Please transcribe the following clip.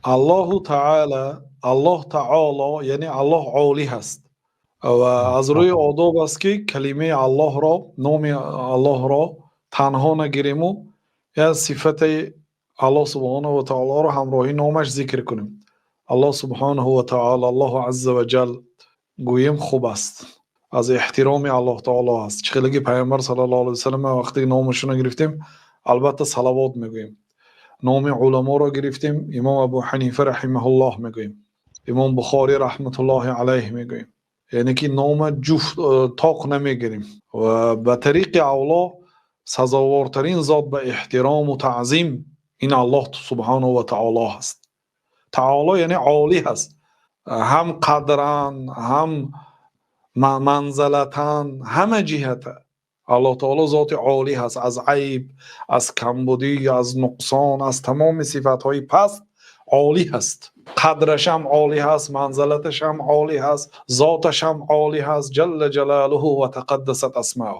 Аллоҳу таъала, Аллоҳ таъоло, яъне Аллоҳ олӣ ҳаст ва аз рӯи одоб аст, ки калимаи Аллоҳро, номи Аллоҳро танҳо нагирему як сифати Аллоҳ субҳонаҳу ва таъолоро ҳамроҳи номаш зикр кунем. Аллоҳ субҳонаҳу ва таъоло, Аллоҳу азза ва ҷал гӯем, хуб аст, аз эҳтироми Аллоҳ таъоло аст. Чӣ хеле ки Пайғамбар саллаллоҳу алайҳи васаллам вақте номашонро гирифтем, албатта, салавот мегӯем. Номи уламоро гирифтем, Имом Абу Ҳанифа раҳимаҳуллоҳ мегӯем, Имом Бухорӣ раҳматуллоҳи алайҳ мегӯем, яъне ки нома ҷуфт тоқ намегирем ва ба тариқи авло сазовортарин зот ба эҳтирому таъзим ин Аллоҳ субҳонаҳу ва таъоло ҳаст. Таъоло яъне олӣ ҳаст, ҳам қадран, ҳам манзалатан, ҳама ҷиҳата Аллоҳ таоло зоти олӣ ҳаст, аз айб, аз камбудӣ, аз нуқсон, аз тамоми сифатҳои паст олӣ ҳаст. Қадрашам олӣ ҳаст, манзалаташам олӣ ҳаст, зоташам олӣ ҳаст, ҷалла ҷалолуҳу ва тақаддасат асмоуҳ.